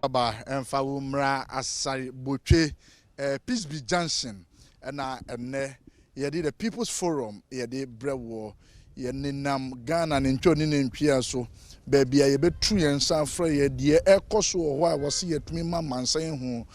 Aba ɛmfa wo mmra Asare Botwe, Peace Junction, ɛna ɛnnɛ yɛde The People's Forum yɛde brɛ wɔ. Yɛnenam Ghana ne ntwa ne nantwia so, baabi a yɛbɛtu yɛn nsa afrɛ yɛ deɛ ɛkɔ so wɔ hɔ a wɔsi yɛtumi ma mansan ho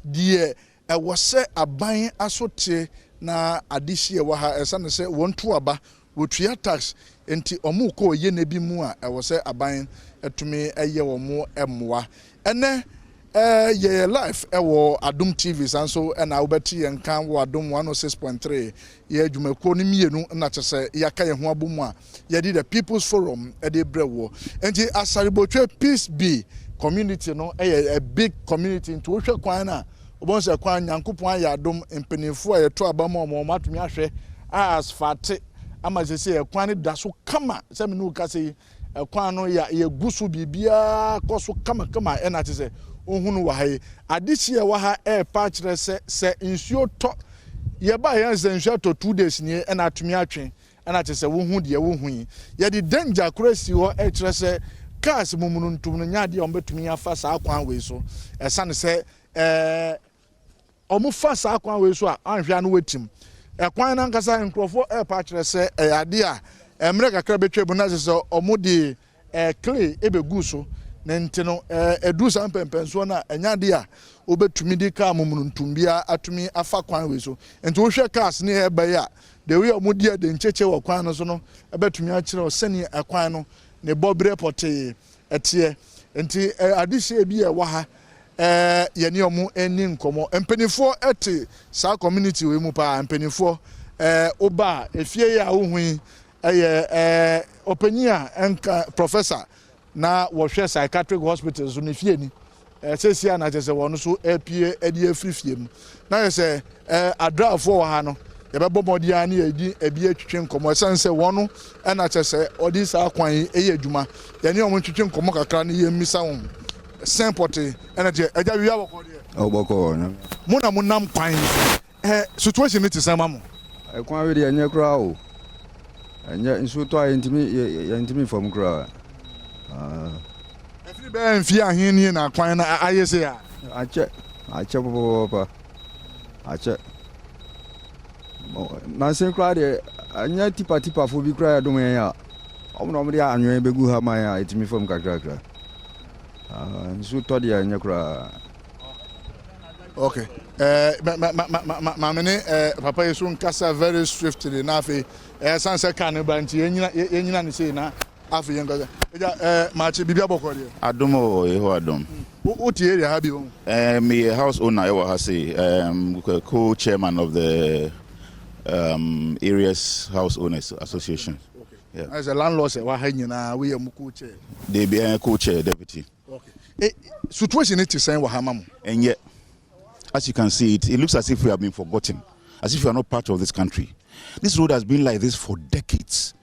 deɛ ɛwɔ sɛ aban asote na adehyeɛ wɔ ha. Ɛsiane sɛ wɔn to aba, wɔtua tax, nti ɔmo kɔ yɛ ne bi mu a ɛwɔ sɛ aban ɛtumi ɛyɛ wɔn mmoa. Ɛnɛ yɛyɛ live ɛwɔ Adom TV san so, ɛna wobɛte yɛn nka wɔ Adom 106.3. Yɛ adwumakuo no mmienu na kyɛ sɛ yɛaka yɛn ho abɔ mu a yɛde The People's Forum ɛde brɛ wɔ. Nti Asaribotwe Peace B community no ɛyɛ a big community, nti wohwɛ kwan no a, wobɛhu sɛ kwan Nyankopɔn ayɛ adom, mpanimfoɔ a yɛto aba mu a wɔn atumi ahwɛ a asphalt ama sɛ ɛkwan no da so kama. Sɛ me ne wo kasa yi, ɛkwan no yɛ yɛgu so, biribiara kɔ so kamakama. Ɛna kyerɛ sɛ ohunu wɔ ha yi, adehyeɛ wɔ ha ɛɛpa akyerɛ sɛ nsuo tɔ, yɛba yɛn sɛ nsuo atɔ 2 days nie, ɛna atumi atwe, ɛna kyerɛ sɛ wohu deɛ wohu yi, yɛde danger kora si hɔ, ɛkyerɛ sɛ cars mumunu ntum no nyɛ adeɛ a wɔbɛtumi afa saa kwan wei so, ɛsane sɛ wɔn fa saa kwan wei so a, anhwɛ ano wetim ɛkwan nankasa. Nkurɔfoɔ ɛɛpa akyerɛ sɛ ɛyɛ adeɛ a mmerɛ kakra bɛtwa mu na kyerɛ sɛ wɔn de clay ɛbɛgu so ne nti no ɛduru saa mpɛmpɛnsoɔ no a, ɛnyɛ adeɛ a wobɛtumi de kaa mumunu biara atumi afa kwan wei so. Nti wohwɛ cars ne ɛɛba yi a, the way a wɔn di ɛde nkyekye wɔ kwan no so no, ɛbɛtumi akyerɛ sɛnea ɛkwan no ne bɔberɛ pɔtee ɛteɛ. Nti adehyɛ bi a ɛwɔ ha, yɛne ɔmo ani nkɔmɔ. Mpanimfoɔ ɛte saa community wei mu paa. Mpanimfoɔ ɔba a efie yi a wohu yi, ɛyɛ ɔpanyin a ɛnka professor na wɔhwɛ psychiatric hospital so ne fie ni. Sɛsi a na kyerɛ sɛ wɔn nso apue ɛde afiri fie mu na yɛ sɛ adraafoɔ wɔ ha no, yɛbɛbɔ mmɔden a ne yɛdi ebi atwitwe nkɔmɔ, ɛsiane sɛ wɔn no ɛna kyerɛ sɛ ɔde saa kwan yi ɛyɛ adwuma. Yɛne wɔn twitwe nkɔmɔ kakra ne yɛn mmisa wɔn sɛn pɔtee ɛna kyerɛ ɛgya wia bɔkɔ deɛ. Ɔbɔkɔ no. Mo na mo nam kwan yi so, situation ne te sɛn ma mo? Ɛkwan wi deɛ, ɛnyɛ koraa o, ɛnyɛ. Nsuo tɔ a, yɛntumi fam koraa. Ɛfiri bɛyɛ mfie ahen nie na kwan no ayɛ se a? Akyɛ, akyɛ pɔpɔpɔpɔ, akyɛ. Nansen koraa deɛ, ɛnyɛ tipper tipperfoɔ bi koraa yɛdom yɛn a, ɔmo na ɔmo de anwea bɛgu ha ma yɛn a ɛtumi fam kakrakra. Nsuo tɔ deɛ, ɛnyɛ koraa. Okay, ma ma ma ma maame ne papa yi so nkasa very swiftly na afei san sɛ kaa ne ba nti yɛnyina ne sei na afei yɛn nkasa. Ɛgya maakye, biribi abɔkɔ deɛ? Adom o, Yehowa adom. Wo te area ha bi ho? Meyɛ house owner ɛwɔ ha sei, co-chairman of the areas house owners association. Okay. Yeah. As a landlord sɛ waha nyinaa, woyɛ mu co-chair? Debi, co-chair, deputy. Okay. Situation ne te sɛn wɔ ha ma mo? And yet, as you can see, it looks as if we have been forgotten, as if we are not part of this country. This road has been like this for decades.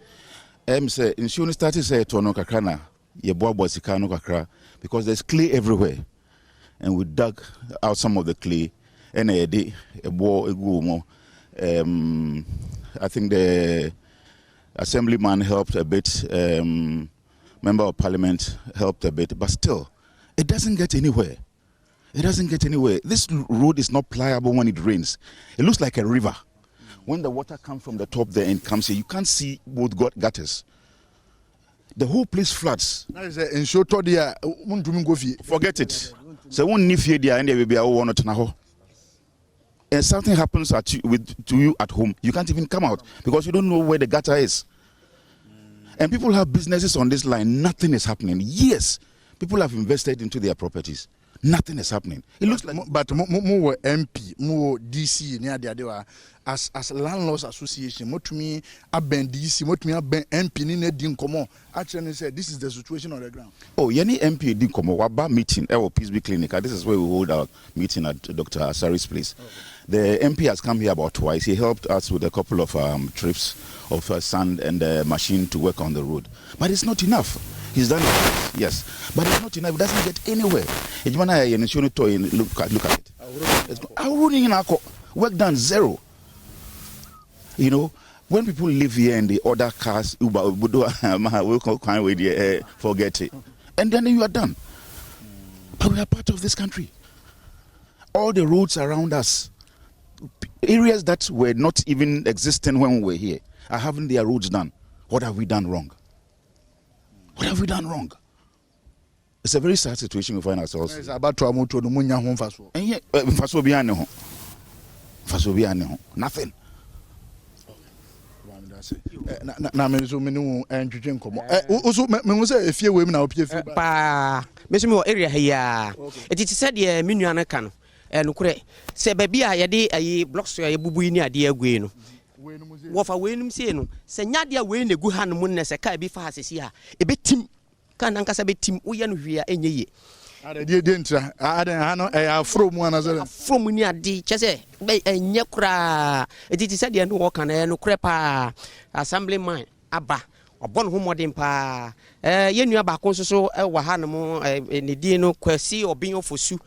Sɛ nsuo no start sɛ ɛtɔ no kakra na yɛboaboa sika no kakra, because there's clay everywhere, and we dug out some of the clay ɛna yɛde ɛboɔ egu mu. I think the assemblyman helped a bit, member of parliament helped a bit, but still, it doesn't get anywhere. It doesn't get anywhere. This road is not pliable when it rains. It looks like a river. When the water comes from the top there and comes here, you can't see both gutters. The whole place floods. Na sɛ nsuo tɔ deɛ a, montumi nkɔ fie? Forget it. So wonni fie deɛ a, ɛndeɛ baabi a wowɔ no, tena hɔ. And something happens at you, with, to you at home, you can't even come out because you don't know where the gutter is. And people have businesses on this line, nothing is happening. Yes, people have invested into their properties. Nothing is happening. It looks like. But mo wɔ MP, mo wɔ DC ne adeade wa, as landlords association, motumi abɛn DC, motumi abɛn MP ne na di nkɔmɔ akyerɛ ne sɛ this is the situation on the ground? Oh, yɛne MP di nkɔmɔ. Waba meeting ɛwɔ Peace B Clinic. This is where we hold our meeting at Dr. Asari's place. Okay. The MP has come here about twice. He helped us with a couple of trips of sand and machine to work on the road. But it's not enough. He's done it, yes. But it's not enough. It doesn't get anywhere. Look at it. Work done, zero. When people live here and they order cars, Uber, forget it. And then you are done. But But we are part of this country. All the roads around us, areas that were not even existing when we were here, are having their roads done. What have we done wrong? What have we done wrong? It's a very sad situation we find ourselves. Sɛ abatoa mu to no mu nya ho mfasoɔ. Ɛnyɛ mfasoɔ biara ne ho. Mfasoɔ biara ne ho. Nothing. Na me nso me ne wo ntwetwe nkɔmmɔ. Wo so mehu sɛ efie wei mu na wopie firi ba. Paa, me nso mewɔ area ha yi ara. Eti te sɛ deɛ me nua no ka no, nokorɛ sɛ baabi a yɛde ayi blocks a yɛbubu yi ne adeɛ agu yi no, wɔfa weinom sei no, sɛ nyɛ adeɛ a wei na egu hanom nnɛ sɛ kaa bi fa ha sɛsi a, ɛbɛtim. Kaa no ankasa bɛtim, woyɛ no hwee a ɛnyɛ yie. Adɛn, deɛ deɛ ntira? Adɛn, ha no ɛyɛ aforo mu anaasɛ dɛn? Aforo mu ne ade, kyɛ sɛ bɛ ɛnyɛ koraa. Eti te sɛ deɛ ne wɔka no, ɛyɛ nokorɛ paa. Assemblyman aba, wabɔ ne ho mmɔden paa. Ɛɛ, yɛn nua baako nso so wɔ hanom, ɛɛ, ne din no Kwasi Obeng Ofosu.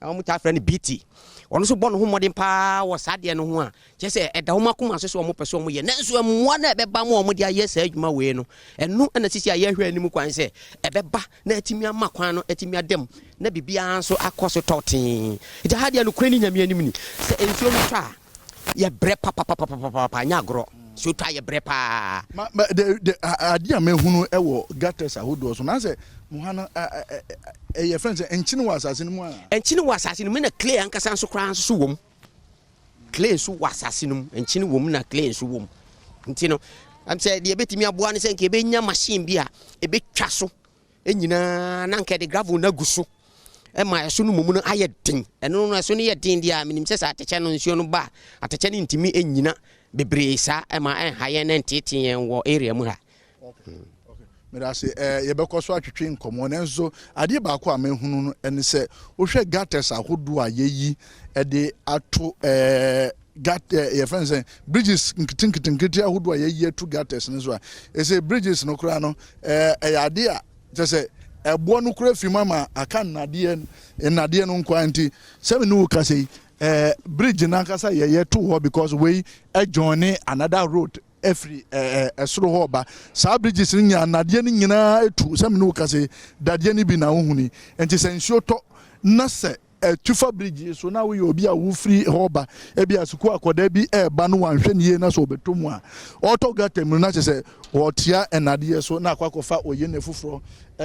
Wɔtaa frɛ no BT. Ɔno nso bɔ ne ho mmɔden paa wɔ saa adeɛ no ho a, kyerɛ sɛ ɛda wɔn akoma so sɛ wɔpɛ sɛ wɔyɛ. Nanso mmoa no a ɛbɛba ma wɔde ayɛ saa adwuma wei no, ɛno na sisi a yɛhwɛ anim kwan sɛ ɛbɛba na atumi ama kwan no atumi ada mu na biribiara nso akɔ so tɔtee. Nti ha deɛ nokorɛ ne Nyame anim ni, sɛ nsuo no tɔ a, yɛbrɛ papapapapapa, nyɛ agorɔ. Nsuo tɔ a yɛbrɛ paa. Ma, ma, de, de, adeɛ a mehunu wɔ gutters ahodoɔ so, na sɛ mo ha no, ɛyɛ fɛn sɛ nkyene wɔ asase no mu a. Nkyene wɔ asase no mu na clay ankasa nso koraa nso so wɔ mu. Clay nso wɔ asase no mu, nkyene wɔ mu na clay nso wɔ mu. Nti no, sɛ deɛ ɛbɛtumi aboa no sɛ nka ɛbɛnya machine bi a ɛbɛtwa so nyinaa na anka yɛde gravel no agu so ma ɛso no mmom no ayɛ den. Ɛno no ɛso no yɛ den deɛ a menim sɛ sɛ atɛkyɛ no nsuo no ba a atɛkyɛ no ntumi nnyina bebree saa ɛma ɛnha yɛn na ɛnteetee yɛn wɔ area mu ha. Meda ase. Eh, yɛbɛkɔ so atwetwe nkɔmmɔ nanso adeɛ baako a mahunu no ne sɛ wohwɛ gutters ahodoɔ a yɛyi de ato eh, gut eh, yɛfrɛ no sɛ bridges nketenketenkete ahodoɔ a yɛayi ato gutters no so a ɛsɛ bridges no koraa no eh, ɛyɛ adeɛ a kyɛ sɛ ɛboɔ no koraa fi mu ama aka nnadeɛ nnadeɛ no nkoa nti sɛ me ne wo kasa yi eh, bridge no ankasa yɛyɛ to hɔ because wei ɛjoine another road ɛfiri ɛsoro hɔ ba saa bridges no nyinaa nnadeɛ no nyinaa etu sɛ me ne wo kasa yi dadeɛ no bi na wohuni nti sɛ nsuo tɔ na sɛ Atu fa bridge yi so na woyɛ obi a wofiri hɔ ba, ebia sukuu akwadaa bi reba no wanhwɛ no yie na sɛ ɔbɛtɔ mu a, ɔretɔ gutter mu no na kyerɛ sɛ ɔretia nnadeɛ so na akɔ akɔfa oyene foforɔ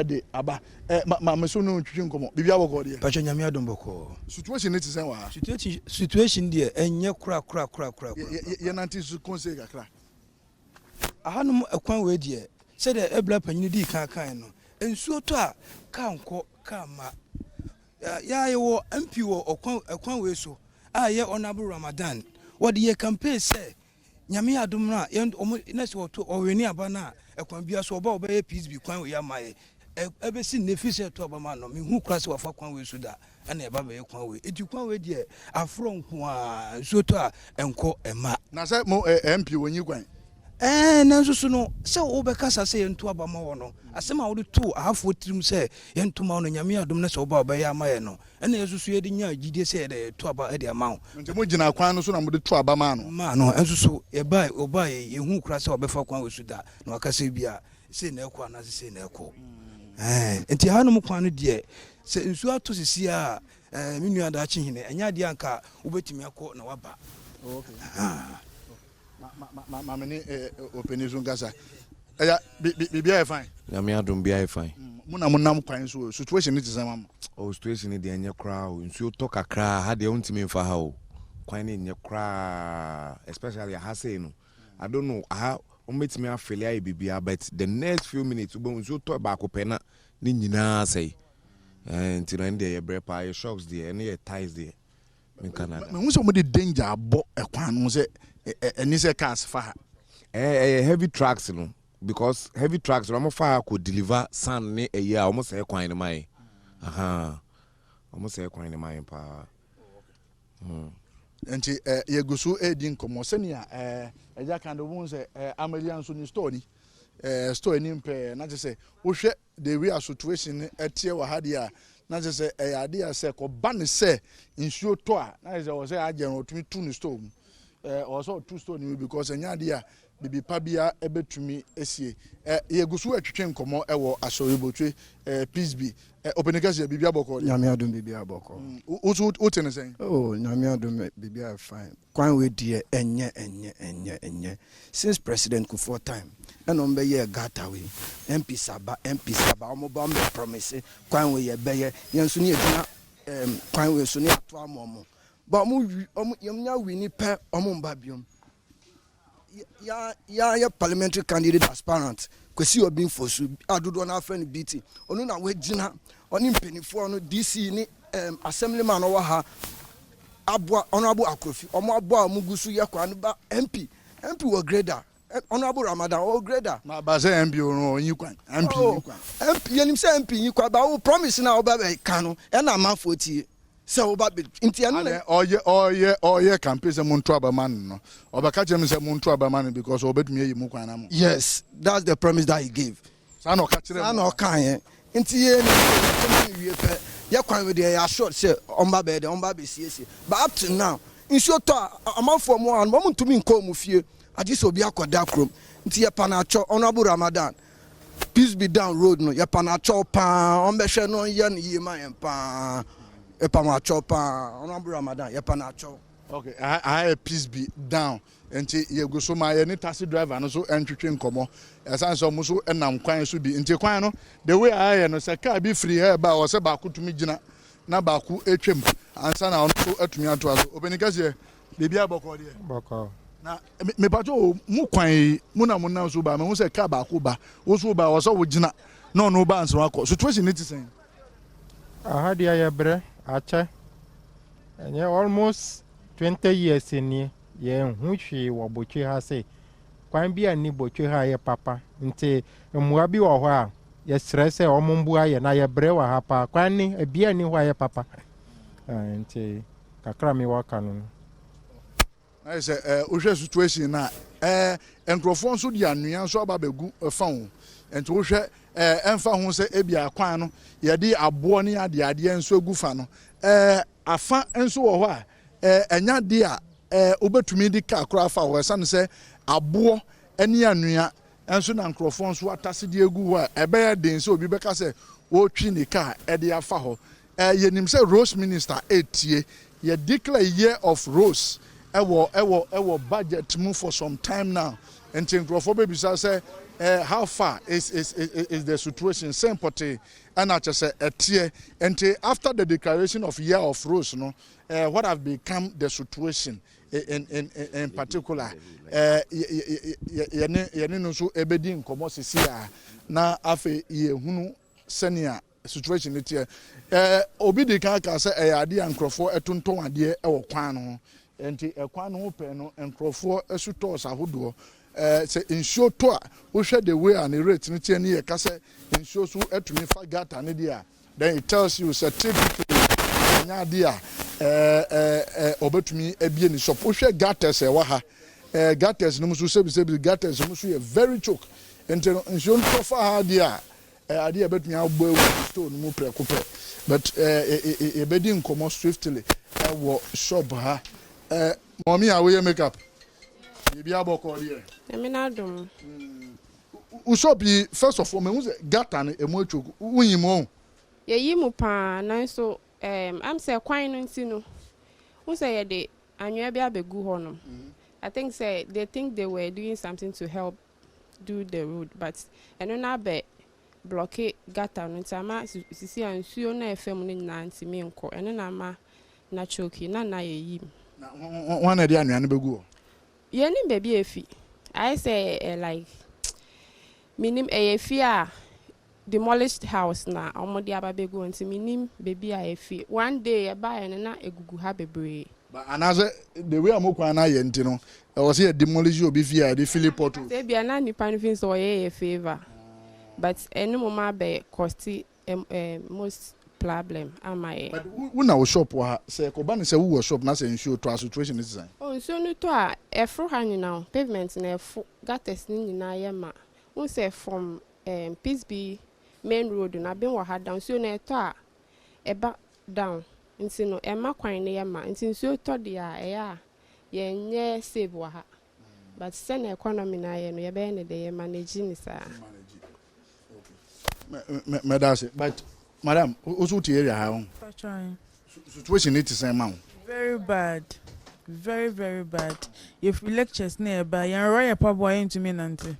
de aba. Ɛ ma ma me so ne wo ntwitwi nkɔmmɔ. Biribiara bɔkɔɔ deɛ? Pakyɛ Nyame adom bɔkɔɔ. Situation no te sɛn wɔ ha? Situation situation deɛ ɛnyɛ kora kora kora kora kora. Yɛ yɛ yɛnante su konsee kakra. Ahanom ɛkwan wei deɛ sɛdeɛ ɛbla panyini dii kan kaeɛ no nsuo tɔ a kaa nkɔ kaa mma. Yɛ a yɛwɔ MP wɔ ɔkwan ɛkwan wei so a ɛyɛ Honourable Ramadan wɔde yɛ campaign sɛ Nyame yɛ adom no a yɛn wɔn na sɛ wɔto wɔwene aba no a ɛkwan biara so ɔba ɔbɛyɛ peace bi kwan wei ama yɛ ɛbɛsi nnɛ firi sɛ ɛto aba ma no mehu koraa sɛ wafa kwan wei so da ɛna ɛba bɛyɛ kwan wei eti kwan wei deɛ aforɔ nko a nsuo tɔ a ɛnkɔ ɛma. Na sɛ mo MP wɔnyi kwan. Ɛɛ, nanso so no, sɛ wobɛkasa sɛ yɛnto aba mma wo no, asɛm a wode too ahafoɔ tirim sɛ yɛnto mma wo no, Nyame adom na sɛ woba a wobɛyɛ ama yɛn no, ɛna yɛn nso so yɛde nyaa gyidie sɛ yɛde reto aba de ama wo. Nti mogyinaa kwan no so na mode too aba maa no? Maa no, nso so yɛbae, ɔbaeɛ yi, yɛnhuu koraa sɛ wabɛfa kwan wei so da, na waka sɛ ebia sei na ɛrekɔ anaasɛ sei na ɛrekɔ. Ɛɛ, nti hanom kwan no deɛ, sɛ nsuo atɔ seesei a, ɛɛ, me nua Daakye Hene, ɛnyɛ adeɛ a anka wobɛtumi akɔ na woaba. Okay. Ahaa. Ma me ne ɔpanin so nkasa. Ɛya biribiara yɛ fine. Nyame adom biara yɛ fine. Mo na mo nam kwan so situation ne te sɛn ma mo? Oh situation ne deɛ ɛnyɛ koraa o nsuo tɔ kakra ha deɛ wontumi nfa ha o kwan no nyɛ koraa especially aha sei no I don't know aha wɔn bɛtumi afele ayɛ biribiara but the next few minutes wobɛhu nsuo tɔ baako pɛ na ne nyinaa asɛe ɛɛ nti no ɛno deɛ yɛbrɛ paa yɛ shocks deɛ ɛne yɛ ties deɛ menka nada. Mehu sɛ wɔde danger abɔ ɛkwan no ho sɛ ɛni sɛ cars fa ha. Ɛɛ ɛyɛ heavy trucks no because heavy trucks no wɔn fa ha kɔ deliver sand ne ɛyi a wɔn sɛɛ kwan no ma yɛn ahaa wɔn sɛɛ kwan no ma yɛn paa. Hmm. Nti ɛ yɛgu so redi nkɔmmɔ sɛnea ɛ ɛgya kan de wɔn sɛ ɛ Amalia nso ne store ni ɛ store anim pɛɛ na kyerɛ sɛ wohwɛ The way a situation no teɛ wɔ ha deɛ a, na kyerɛ sɛ ɛyɛ adeɛ a sɛ kɔba ne sɛ nsuo tɔ a, na kyerɛ sɛ ɔwɔ sɛ agye no ɔtumi tu ne store mu. Ɛɛ ɔwɔ sɛ ɔtu store no mu because ɛnyɛ adeɛ a biribi pa biara ɛbɛtumi asie. Ɛ yɛgu so ɛtwetwe nkɔmmɔ ɛwɔ Asɔrebotwe ɛɛ Peace Bi. Ɔpanin kɛseɛ, biribi abɔkɔ deɛ? Nyame adom biribi abɔkɔ. Wo so wote ne sɛn? Oh, Nyame adom biribi ayɛ fine. Kwan wei deɛ ɛnyɛ ɛnyɛ ɛnyɛ ɛnyɛ. Since President Kufuor time ɛna wɔn bɛyɛɛ gutter wei. MPs aba, MPs aba, wɔn ba wɔn bɛ promise kwan wei yɛbɛyɛ. Yɛn nso ne yɛgyina ɛɛm kwan wei so ne yɛato ama wɔn. But wɔn wi wɔn yɛn nya wini pɛ wɔn mba biom. Yɛn yɛ parliamentary candidate aspirant Kwesi Obeng Fosu a dodoɔ no afrɛ no BT. Ɔno na wagyina ɔne mpanimfoɔ no DC ne um, assemblyman ɔwɔ ha aboa Honourable Akrofi ɔmo aboa a ɔmo gu so yɛ kwan no ba MP MP wɔ grader Honourable Ramadan ɔwɔ grader. Ma ba sɛ MP no ɔnyi kwan MP nyi kwan. MP yɛnim sɛ MP nyi kwan ba wo promise na ɔba bɛ ka no ɛna amanfoɔ tie. Sɛ wo ba bɛ nti ɛno na. Adɛn ɔyɛ ɔyɛ ɔyɛ campaign sɛ monto aba ma no no ɔbɛka kyerɛ me sɛ monto aba ma no because ɔbɛtumi ayi mo kwan ama mo. Yes that's the promise that he gave. Saa na ɔka kyerɛɛ mo Saa na ɔkaeɛ nti yɛn nim sɛ yɛto ma no wie pɛ yɛ kwan no deɛ yɛ assured sɛ ɔmba bɛyɛ dɛn ɔmba abɛsiesie but up to now nsuo tɔ a amanfoɔ ɔmo wɔ ha no ɔmo ntumi nkɔ ɔmo fie agye sɛ obi akɔda kurom nti yɛpa no atwɔ Honourable Ramadan Peace be down road no yɛpa no akyɛw paa ɔmbɛhwɛ na ɔnyɛ no yie ma yɛn paa yɛpa mo akyɛw paa Honourable Ramadan yɛpa no akyɛw. Ok aha aha yɛ peace be down nti yɛgu so ma yɛne taxi driver no so ntwetwe nkɔmmɔ ɛsan sɛ ɔmo so nam kwan so bi nti kwan no the way a ayɛ no sɛ car bi firi ha ɛba a ɔsɛ baako tumi gyina na baako atwam ansa na ɔno nso atumi atoa so ɔpanin kɛseɛ Biribiara bɔkɔɔ deɛ? Bɔkɔɔ. Na mepatɔ o, mo kwan yi, mo na mo nam so ba, mehu sɛ kaa baako ba, wo so ba, wɔ sɛ wogyina na ɔno ba ansa wakɔ. Situation ne te sɛn? Aha deɛ yɛbrɛ, akyɛ. Ɛnyɛ almost 20 years nie, yɛnhu hwee wɔ Botwe ha sei. Kwan bi a nni Botwe ha yɛ papa, nti mmoa bi wɔ hɔ a, yɛsrɛ sɛ wɔn mmoa yɛ na yɛbrɛ wɔ ha paa. Kwan ne, ebia nni hɔ a ɛyɛ papa. Nti Kakra a mewɔ aka no no. Na yɛ sɛ ɛɛ wohwɛ situation no a ɛɛ nkurɔfoɔ nso de anwea nso aba abɛgu fa ho nti wohwɛ ɛɛ ɛmfa ho sɛ ebi akwan no yɛde aboɔ ne adeɛ adeɛ nso agu fa no ɛɛ afa nso wɔ hɔ a ɛɛ ɛnya adeɛ a ɛɛ wobɛtumi de kaa koraa fa hɔ ɛsane sɛ aboɔ ne anwea nso na nkurɔfoɔ nso atase de agu hɔ a ɛbɛyɛ den sɛ obi bɛka sɛ wɔretwi ne kaa ɛde afa hɔ Eh yɛnim sɛ rose minister ɛretie. Yɛ declare year of rose ɛwɔ ɛwɔ ɛwɔ budget mu for some time now. Nti nkurɔfoɔ bɛbisa sɛ eh how far is is is is the situation sɛn pɔtee ɛna kyɛ sɛ ɛteɛ. Nti after the declaration of year of rose no eh what have become the situation in in in particular eh yɛne yɛne no nso ɛbɛdi nkɔmmɔ sisi a na afei yɛhunu sɛnea situation no teɛ. Ɛɛ obi di kan ka sɛ ɛyɛ adeɛ a nkurɔfoɔ tontɔn adeɛ wɔ kwan no ho. Nti ɛkwan no ho pɛɛ no nkurɔfoɔ sotɔɔs ahodoɔ. Ɛɛ sɛ nsuo tɔ a wohwɛ the way a ne rate no teɛ ne yɛka sɛ nsuo so atumi fa gutter no deɛ a then it tells you sɛ typically ɛnyɛ adeɛ a ɛɛ ɛɛ ɔbɛtumi abie ne shop. Wohwɛ gutters a ɛwɔ ha ɛɛ gutters no mu so sɛbisɛbi gutters no mu so yɛ very choke. Nti no nsuo no tɔ fa ha deɛ a Ɛyɛ adeɛ a yɛbɛtumi abɔ agu store no mu prɛko pɛ but yɛbɛdi nkɔmmɔ swiftly ɛwɔ shop ha. Mɔmi a woyɛ makeup, biribi abɔ kɔɔ deɛ? Nyame n'adom. Wo shop yi first of all mehu sɛ gutter no ɛmu atwoku, wonyi mu ɔhu? Yɛyi mu paa nanso ɛm sɛ kwan no nti no, wohu sɛ yɛde anwea bi abɛgu hɔ nom. I think sɛ they think they were doing something to help do the road but ɛno no abɛ blɔke gutter no nti ama sisi a nsuo no a ɛfa mu no nyinaa ntumi nkɔ ɛno na ama na choke na na yɛyi mu. Na hwan na ɛde anwea no bɛgu hɔ? Yɛnnim baabi a ɛfi ayɛ sɛ ɛ like menim ɛyɛ fie a demolished house na wɔde aba bɛgu hɔ nti mennim baabi a ɛfi. One day yɛbaeɛ no na ɛgugu ha bebree. But anaasɛ the way a mo kwan no ayɛ nti no ɛwɔ sɛ yɛ demolish obi fie a yɛde fili potholes. Sɛ ebia na nipa no feel sɛ ɔyɛ yɛ favour but ɛno mmom abɛ cost most problem ama yɛ. But wo na wo shop wɔ ha sɛ ɛkɔba no sɛ wo wɔ shop na sɛ nsuo tɔ a situation no te sɛn? Oh nsuo no tɔ a ɛforo ha nyinaa o, pavement no ɛfo, gutters no nyinaa yɛ ma. Wohu sɛ from Ɛɛm Pisbi main road no aben wɔ ha down nsuo no ɛtɔ a ɛba down nti no ɛma kwan no yɛ ma nti nsuo tɔ deɛ a ɛyɛ a yɛnyɛ save wɔ ha but sɛnea economy no ayɛ no yɛbɛyɛ no dɛ yɛ manage no saa. Mɛda ase but. Madam, wo so wote area ha ho? Situation ni te sɛn ma wo? Very bad. Very very bad. Yɛfiri lectures na yɛba, yɛnworɔ yɛn mpaboa yɛntumi nnante.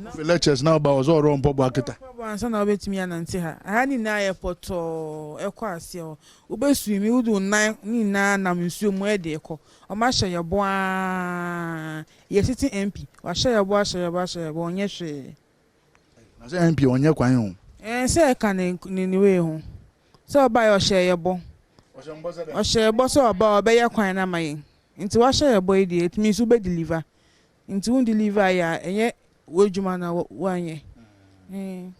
Wofiri lectures na woba wɔ sɛ ɔworɔ mpaboa kita. Mpaboa ansa na wobɛtumi anante ha. Aha ne nyinaa yɛ pɔtɔɔ ɛkɔ aseɛ hɔ. Wobɛswimi wode wo nan ne nyinaa nam nsuo mu ɛde kɔ. Ɔmo ahyɛ yɛ bɔ aa. Yɛ sitting MP. Wahyɛ yɛ bɔ ahyɛ yɛ bɔ ahyɛ yɛ bɔ ɔnyɛ hwee. Na sɛ MP ɔnyɛ kwan o. Ɛɛ sɛ ɛka ne ne ne wei ho. Sɛ ɔbaeɛ ɔhyɛɛ yɛ bɔ. Ɔhyɛɛ yɛ bɔ sɛ ɔba a ɔbɛyɛ kwan no ama yɛn. Nti wahyɛ yɛ bɔ yi deɛ it means wobɛ deliver. Nti wo deliver yɛ a ɛnyɛ w'adwuma na woanyɛ. Ɛɛ.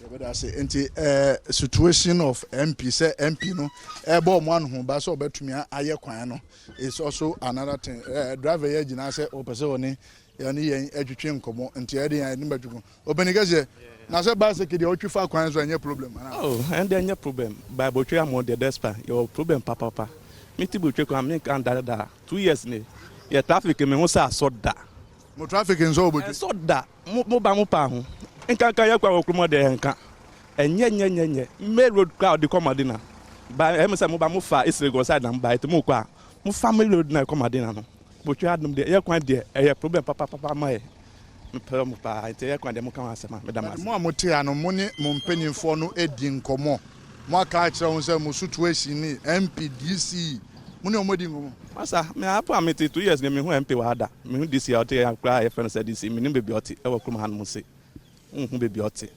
Yɛbɛda ase. Nti eh, situation of MP sɛ MP no ɛbɔ ɔmo ano ho ba sɛ ɔbɛtumi ayɛ kwan no is also another thing. Eh, driver yɛ gyina sɛ ɔpɛ sɛ ɔne yɛne yɛn atwitwe nkɔmmɔ nti ɛde yɛn anim bɛtwe nkɔmmɔ. Ɔpɛni kɛseɛ na sɛ bicycle deɛ ɔtwi fa kwan so ɛnyɛ problem anaa? Oh, ɛnde ɛnyɛ problem. By Botwe Amoɔ deɛ Despa yɛwɔ problem papapa. Me ti Botwe kwan me nka dada 2 years ni. Yɛ traffic me ho sɛ asɔ da. Mo traffic nsɔ wɔ Botwe? Ɛnsɔ da. Mo mo ba mo pa ho. Nkanka yɛ kwan wɔ kurom hɔ deɛ ɛnka. Ɛnyɛ nyɛ nyɛ nyɛ. Main road koraa ɔde kɔ Madina. Ba ɛyɛ me sɛ mo ba mo fa East Legon side na mo ba ɛti mo kɔ a mo fa main road na ɛkɔ Madina no. Botwe adom deɛ yɛ kwan deɛ ɛyɛ problem papapapa ma yɛ. Mepɛ mo paa nti ɛyɛ kwan deɛ mo ka ho asɛm a meda mo But ase. mo a mote ha no mo ne mo mpanimfoɔ no adi nkɔmmɔ? Mo aka akyerɛ wɔn sɛ mo situation ni MP, DC, mo ne wɔn adi nkɔmmɔ? Masa, me apo a mete 2 years ni mehu MP wɔ ha da. Mehu DC a ɔte yɛ koraa a yɛfrɛ no sɛ DC. Menim baabi a ɔte ɛwɔ kurom hanom se. Wonhu baabi a ɔte.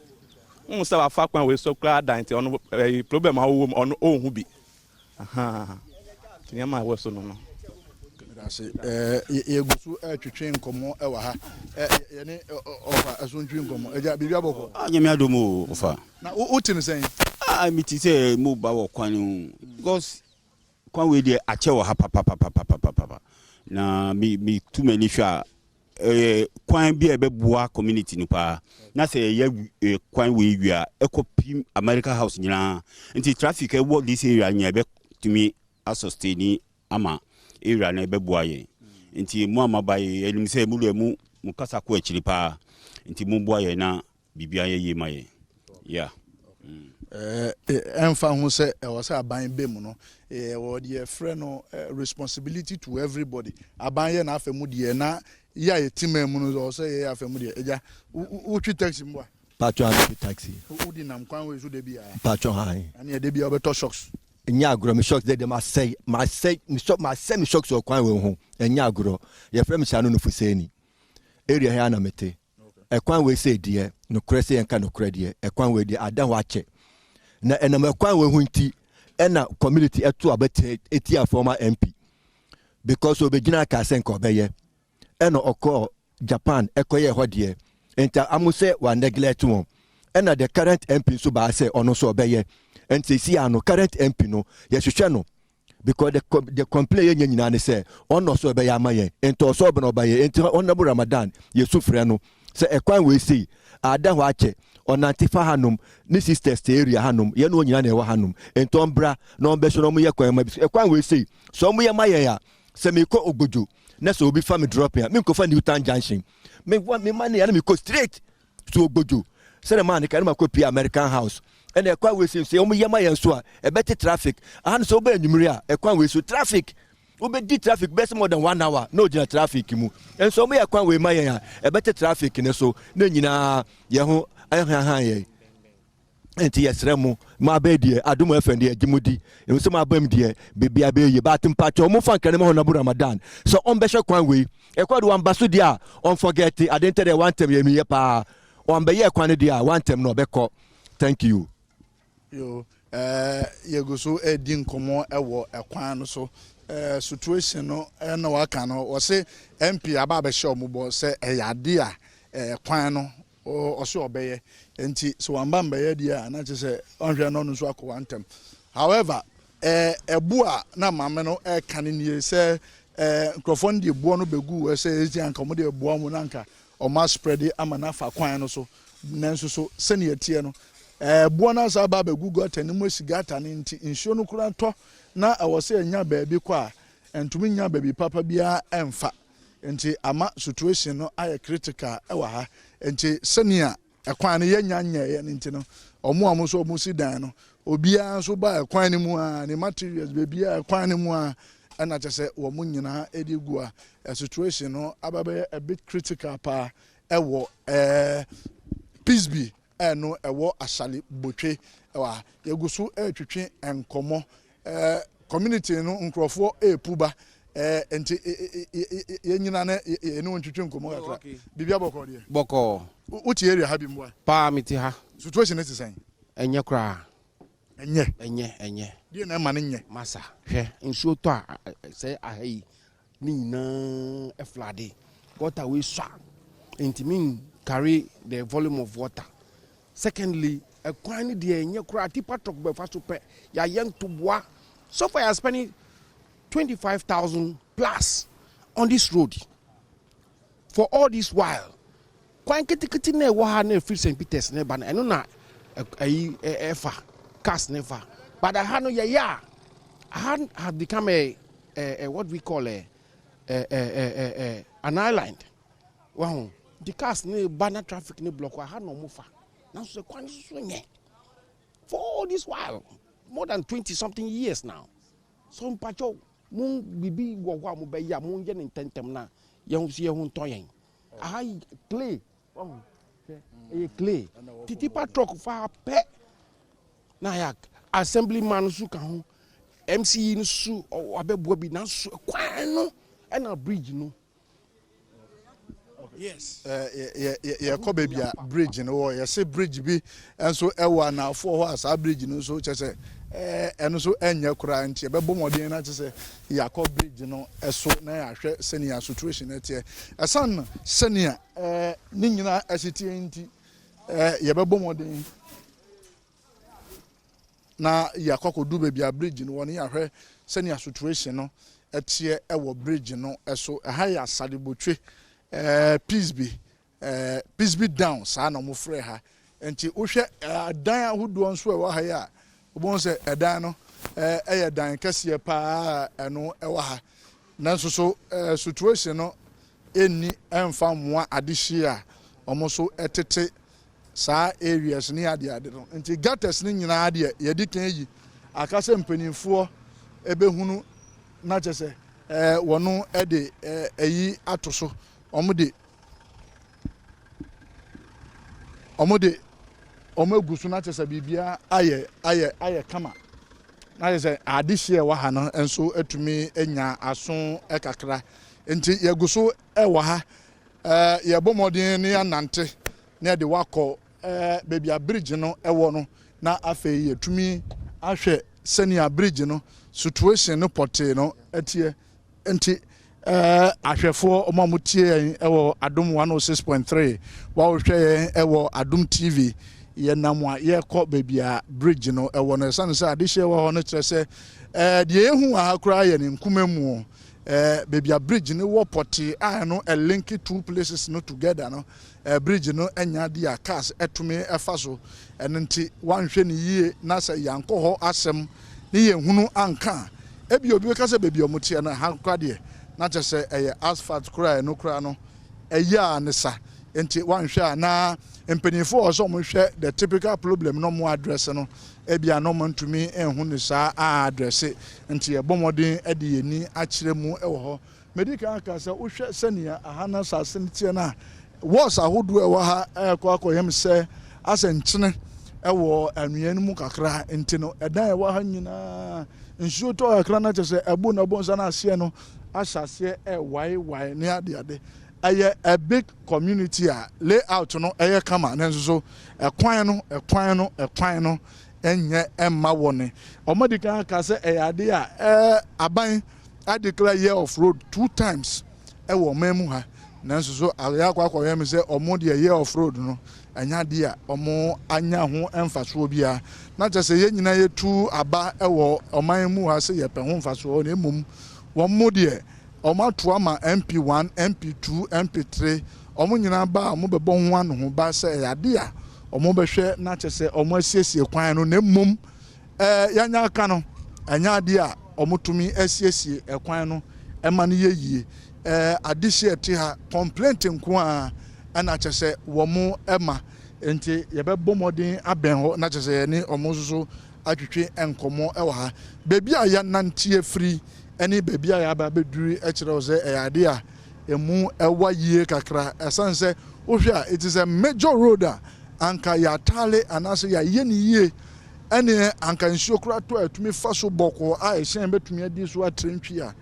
Wohu sɛ wafa kwan wei so koraa da nti ɔno ɛyi problem a ɔwɔ mu ɔno ɔnhu bi. Ahaa. Nti nneɛma a ɛwɔ so no no. Medase. Yɛgu so retwetwe nkɔmmɔ wɔ ha. Yɛne ɔfa ɛso ntwi nkɔmmɔ. Agya, biribi abɔkɔ? Ah, nyame adom o, ɔfa. Na wote no sɛn? Ah, mete sɛ mo ba wɔ kwan ho. Because kwan wei deɛ akyɛ wɔ ha papapapapapapa. Na me me tu m'ani hwɛ a, ɛyɛ kwan bi a ɛbɛboa community no paa. Na sɛ yɛyɛ kwan wei wie a, ɛkɔ pim America House nyinaa. Nti traffic ɛwɔ this area nyinaa ɛbɛtumi asustain ama area no ɛbɛboa yɛn. Nti mo a moaba yi, yɛnim sɛ mo deɛ mo mo kasa kɔ akyiri paa. Nti momboa yɛn na biribiara yɛ yie ma yɛn. Yeah. Ɛmfa ho sɛ ɛwɔ sɛ aban bɛ mu no, yɛwɔ deɛ yɛfrɛ no responsibility to everybody. Aban yɛ n'afa mu deɛ na yɛ a yɛte man mu no ɛwɔ sɛ yɛyɛ afa mu deɛ. Agya, wotwi taxi mmoa? Patro a metwi taxi. Wodi nam kwan wei so da biara? Patro han. Ɛne ɛda biara wobɛtɔ shocks? Ɛnyɛ agorɔ, me shocks deɛ deɛ masɛe, masɛe, me shock, masɛe me shocks wɔ kwan wei ho. Ɛnyɛ agorɔ. Yɛfrɛ me Hyano Nufuseni. Area ha na mete. Ɛkwan wei sɛ deɛ, nokorɛ sɛ yɛnka nokorɛ deɛ, ɛkwan wei deɛ ada hɔ akyɛ. Na ɛnam ɛkwan wei ho nti, ɛna community ɛto aba etia former MP. Because obɛgyina aka sɛ nka ɔbɛyɛ. Ɛna ɔkɔɔ Japan ɛkɔyɛ hɔ deɛ. Nti amo sɛ wa neglect wɔn. Ɛna the current MP nso baa sɛ ɔno nso ɔbɛyɛ. Nti si ano current MP no yɛhwehwɛ no because the complaint yɛn nyinaa ne sɛ ɔno nso ɔbɛyɛ ama yɛn. Nti ɔsɔ ɔbɛn ɔba yɛ. Nti Honourable Ramadan yɛsu frɛ no sɛ ɛkwan wei sei ada hɔ akyɛ ɔnante fa hanom ne sisters te area hanom yɛn no nyinaa na ɛwɔ hanom nti ɔmbra na ɔmbɛhwɛ na ɔmo yɛ kwan ma bi ɛkwan wei sei sɛ ɔmo yɛ ma yɛn a sɛ mekɔ Ogbojo na sɛ obi fa me drop a menkɔfa Newtown Junction me wa me ma ne yɛ na mekɔ straight to Ogbojo sɛdeɛ maa ne ka ne ma kɔ pie American House. Ɛna ɛkwan wei sei sɛ ɔmo yɛ ma yɛn so a ɛbɛte traffic aha no. Sɛ wobɛ anwummere a ɛkwan wei so traffic wobɛdi traffic bɛsɛ more than one hour na ogyina traffic mu. Nso ɔmo yɛ kwan wei ma yɛn a ɛbɛte traffic ne so na nyinaa yɛn ho ɛhanhan yɛn. Nti yɛsrɛ mo mo abɛɛ deɛ Adom FM deɛ gye mo di ɛmu sɛ mo aba mu deɛ beebi abɛyɛ yie baate. Mpakyɛ ɔmo fa nkran mu Honourable Ramadan sɛ ɔmbɛhwɛ kwan wei ɛkɔ de wamba so deɛ a ɔnforget ade ntɛ deɛ wantɛm yɛ miyɛ paa ɔmbɛyɛ kwan no deɛ a wantɛm no ɔbɛkɔ. Thank you. Yo, yɛgu so redi nkɔmmɔ wɔ ɛkwan no so. Situation no ɛna waka no wɔse MP aba abɛhyɛ ɔmo bɔ sɛ ɛyɛ ade a kwan no ɔse ɔbɛyɛ nti sɛ wamba mbɛyɛ deɛ a na kyerɛ sɛ ɔnhwɛ no ɔno nso akɔ wantɛm. However, ɛbo a na maame no ɛka no nie sɛ nkurɔfoɔ no de boɔ no bɛgu hɔ sɛ ɛsi anka ɔmo de boa mu na anka ɔmo aspread ama no afa kwan no so. Nanso so sɛnea ɛteɛ no boɔ no asa aba abɛgu gutter no mu asi gutter no nti nsuo no koraa tɔ na ɛwɔ sɛ ɛnya baabi kɔ a ntumi nya baabi papa biara ɛmfa nti ama situation no ayɛ critical ɛwɔ ha nti sɛnea. Ɛkwan no yɛnnya nyɛeɛ no nti no, wɔn a wɔn nso wɔsi dan no, obiara nso ba ɛkwan no mu a, ne materials baabiara ɛkwan no mu a, ɛna kyɛ sɛ wɔn nyinaa de gu a, situation no aba bɛyɛ a bit critical paa ɛwɔ ɛɛ Pisbi ɛno ɛwɔ Asale Botwe ɛwɔ ha. Yɛgu so ɛretwetwe nkɔmmɔ ɛɛ community no nkurɔfoɔ ɛrepu ba ɛɛ nti yɛn nyina ne yɛne wɔn twetwe nkɔmmɔ kakra. Biribi abɔkɔɔ deɛ? Bɔkɔɔ. Wote area ha bi mboa? Paa mete ha. Situation no te sɛn? Ɛnyɛ koraa. Ɛnyɛ? Ɛnyɛ, ɛnyɛ. Deɛ na ɛma no nyɛ? Masa, hwɛ nsuo tɔ a sɛ aha yi ne nyinaa ɛflade. Gutter wei sua ntumi carry the volume of water. Secondly, ɛkwan no deɛ ɛnyɛ koraa tipper truck bɛfa so pɛ yɛayɛ ntoboa. So far yɛ spending 25,000 plus on this road for all this while. Kwan ketekete na ɛwɔ ha na ɛfiri St Peters ne ba no ɛno na ɛyi ɛfa cars ne fa, but aha no yɛyɛ a aha has become a what we call a an island wahu. Nti cars ne ba na traffic ne block aha na ɔmo fa, nanso kwan no so nyɛ for all this while, more than 20 something years now. So mpakyɛw, mo bibi wɔ hɔ a mo bɛyɛ a mo nyɛ ne ntɛntɛm na yɛn ho yɛn ho ntɔ yɛn. Aha yi clay wahu, hwɛ ɛyɛ clay, tipper truck fa pɛ na yɛ assembly man nso ka ho, MCE no so abɛboa bi, nanso kwan no ɛna bridge no, yes. Yɛkɔ baabi a bridge no wɔ. Yɛsɛ bridge bi nso ɛwɔ anaafoɔ hɔ a saa bridge no nso kyɛ sɛ ɛno nso ɛnyɛ koraa, nti yɛbɛbɔ mmɔden na kyɛ sɛ yɛakɔ bridge no ɛso na yɛahwɛ sɛnea situation no teɛ. Ɛsan sɛnea ne nyinaa ɛsi teɛ nti yɛbɛbɔ mmɔden na yɛakɔ akɔdu baabi a bridge no wɔ no, yɛahwɛ sɛnea situation no ɛteɛ ɛwɔ bridge no ɛso. Ɛha yɛ Asadebotwe Pisbi Pisbi down saa na wɔfrɛ ha. Nti wohwɛ adan ahodoɔ nso a ɛwɔ ha yi a, wobɛhu sɛ ɛdan no ɛyɛ dan kɛseɛ paa a ɛno ɛwɔ ha, nanso so situation no ɛnni ɛmfa mmoa adehyie a wɔn nso ɛtete saa areas ne adeade no. Nti gutters no nyinaa deɛ yɛde kan yi aka sɛ mpanimfoɔ ɛbɛhunu na kyɛ sɛ wɔn ɛde ɛyi ato so, wɔn de wɔn agu so na kyɛ sɛ biribiara ayɛ kama na kyɛ sɛ adehyie a ɛwɔ ha no nso atumi anya aso kakra. Nti yɛgu so ɛwɔ ha, yɛbɔ mmɔden ne yɛanante na yɛde wakɔ baabi a bridge no ɛwɔ no, na afei yɛtumi ahwɛ sɛnea bridge no situation no pɔtee no ɛteɛ. Nti ahwɛfoɔ ɔmo a motie yɛn ɛwɔ Adom 106.3, wɔahwɛ yɛn ɛwɔ Adom TV, yɛnam a yɛrekɔ baabi a bridge no ɛwɔ no. Ɛsiane sɛ adehyɛ wɔ hɔ no kyerɛ sɛ deɛ yɛhu wɔ ha koraa yɛ ne nkuma mu. Baabi a bridge no wɔ pɔtee a ɛno ɛlink two places no together no, bridge no anya de a cars ɛtumi ɛfa so. Ɛno nti wanhwɛ ne yie na sɛ yɛankɔ hɔ asɛm ne yɛn anka a, ebi obi bɛka sɛ baabi a wɔn teɛ no ha koraa deɛ na kyerɛ sɛ ɛyɛ asphalt koraa. Ɛno koraa no ɛyɛ a ne sa nti wanhwɛ a na mpanimfoɔ wɔ sɛ wɔhwɛ the typical problem na wɔn address no, ebi a na wɔn ntumi nhu ne saa a address. Nti yɛbɔ mmɔden de yɛn ni akyerɛ mu wɔ hɔ. Medi kan aka sɛ wohwɛ sɛnea aha no asase no teɛ no a, walls ahodoɔ a ɛwɔ ha ɛrekɔ akɔyɛm sɛ asɛ nkyene ɛwɔ anwea no mu kakra. Nti no ɛdan a ɛwɔ ha nyinaa, nsuo tɔ kakra no kyerɛ sɛ ɛbo na ɛbɔ nsa no aseɛ no ahyɛ aseɛ ɛwaewae ne adeade. Ɛyɛ a big community a layout no ɛyɛ kama, nanso so ɛkwan no ɛnyɛ ɛmma wɔ ne. Wɔn di kan aka sɛ ɛyɛ ade a aban adeclare year of road two times ɛwɔ ɔman mu ha, nanso so ayɛ akɔyɛ mi sɛ ɔmo deɛ year of road no ɛnyɛ adeɛ a ɔmo anya ho mfasoɔ biara, na kyerɛ sɛ yɛn nyinaa yɛtu aba ɛwɔ ɔman mu ha sɛ yɛpɛ ho mfasoɔ, na emom wɔn mo deɛ wɔn ato ama MP 1, MP 2, MP 3, wɔn nyinaa ba a wɔn bɛbɔ ho ano ho ba sɛ ɛyɛ adeɛ a wɔn bɛhwɛ na kyerɛ sɛ wɔn asiesie kwan no, na emom yɛanya aka no ɛnyɛ adeɛ a wɔn tumi asiesie ɛkwan no ɛma no yɛ yie. Adehyeɛ ɛte ha complaint nko a ɛna kyerɛ sɛ wɔn ɛma. Nti yɛbɛbɔ mmɔden abɛn hɔ na kyerɛ sɛ yɛne wɔn nso so atwetwe nkɔmmɔ wɔ ha. Baabi a yɛanante afiri ne baabi a yɛaba abɛduru kyerɛ wo sɛ ɛyɛ adeɛ a ɛmu ɛwa yie kakra. Ɛsiane sɛ wohwɛ a it is a major road a anka yɛataale anaasɛ yɛayɛ no yie ɛneɛ anka nsuo koraa tɔ a ɛtumi fa so bɔkɔɔ a ɛhyɛn bɛtumi adi so atrɛ ntwi a